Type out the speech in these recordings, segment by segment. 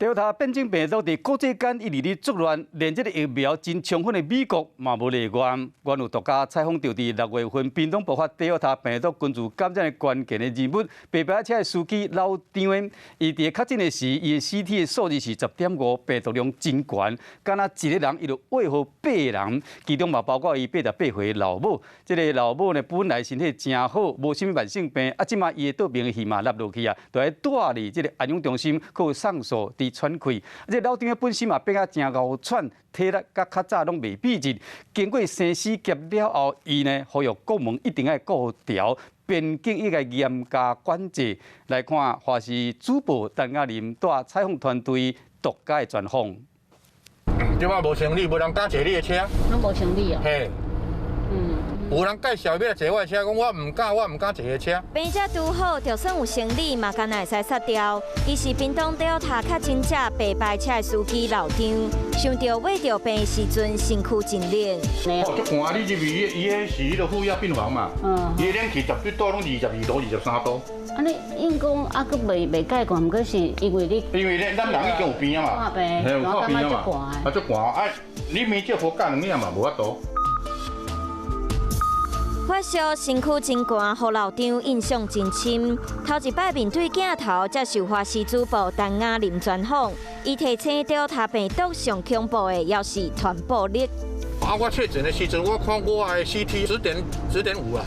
Delta 變種病毒佇國際間一直咧作亂，連這个疫苗真充分的美國嘛無例外。阮有獨家採訪著佇6月份屏東爆發 Delta 病毒群組感染的關鍵的人物，白牌車的司機老張的，伊佇確診的時，伊的 CT 的數字是10.5，病毒量真懸，敢若一個人伊就餵予八人，其中嘛包括伊88歲老母。這个老母呢本來身體誠好，無啥物慢性病，啊，這馬伊的倒病的戲嘛納落去啊，就愛蹛佇這个安養中心，閣有送數佇喘氣。這老張本身嘛變啊誠𠢕喘，體力佮較早攏袂比日。經過生死劫了後，伊呢呼籲國門一定愛顧牢，邊境應該嚴加管制。來看華視主播陳亞林帶採訪團隊獨家的專訪。這擺無生理，無人敢坐你的車。攏無生理啊？嘿。有人介紹欲來坐我的車，講我毋敢，我毋敢坐彼車。病者拄好，就算有生理，嘛敢若會使殺掉。伊是屏東 Delta 確診者白牌車的司機老張，想著患著病的時陣，身軀盡力。哦，足寒，你入去，伊彼是彼个負壓病房嘛？伊冷氣絕對度攏22度、23度。啊，你應講啊，閣袂解寒，毋過是因為你。因為咧，咱人已經有病啊嘛。病，有看病啊嘛。啊，足寒啊！你棉罩好加兩領嘛，無法度。發燒身軀真寒，予老張印象真深。頭一擺面對鏡頭，接受華視主播陳雅琳專訪，伊提醒 Delta 病毒上恐怖的，抑是傳播力。啊！我確診的時陣，我看我的 CT 10.5啊，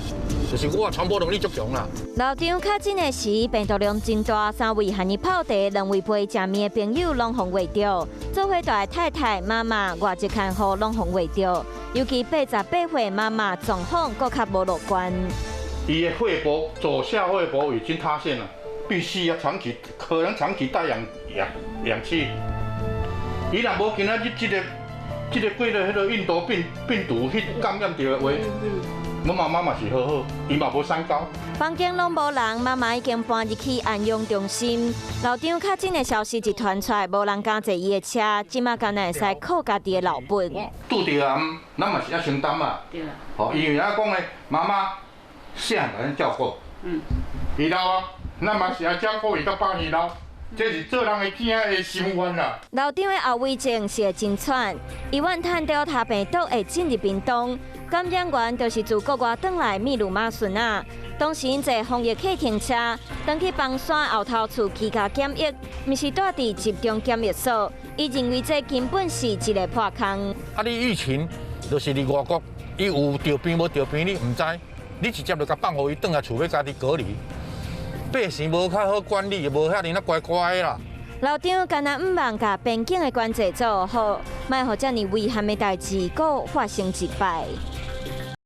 就是我傳播能力足強啦。老張確診的時，病毒量真大，三位和伊泡茶、兩位陪食麵的朋友攏予穢著，做伙蹛的太太、媽媽、外籍看護攏予穢著，尤其88歲媽媽狀況閣較無樂觀。伊的肺部左下肺部已經塌陷了，必須要長期，可能長期帶氧氣。伊若無今仔日這個過了彼个印度病毒去感染著的話，我媽媽嘛是好好，伊嘛無三高。房間攏無人，媽媽已經搬入去安養中心。老張確診的消息一傳出來，無人敢坐伊的車，這馬敢若會使靠家己的老本。拄著啊，咱嘛是愛承擔嘛。對啊。吼，因為咱講的媽媽細漢共咱照顧，伊老啊，咱嘛是愛照顧伊到百年老。這是做人的囝的心願啦。老張的後遺症是會真喘，伊怨嘆 Delta 病毒會進入屏東，感染源就是自國外轉來秘魯馬孫仔。當時𪜶坐防疫客停車，轉去枋山後頭厝居家檢疫，毋是蹛佇集中檢疫所。伊認為這根本是一個破空。啊，你疫情就是佇外國，伊有著病無著病，你毋知，你直接就共放予伊轉來厝欲家己隔離。百姓無較好管理，無遐爾仔乖乖啦。老張敢若毋望共邊境的關節做好，莫予遮爾遺憾的代誌閣發生一擺。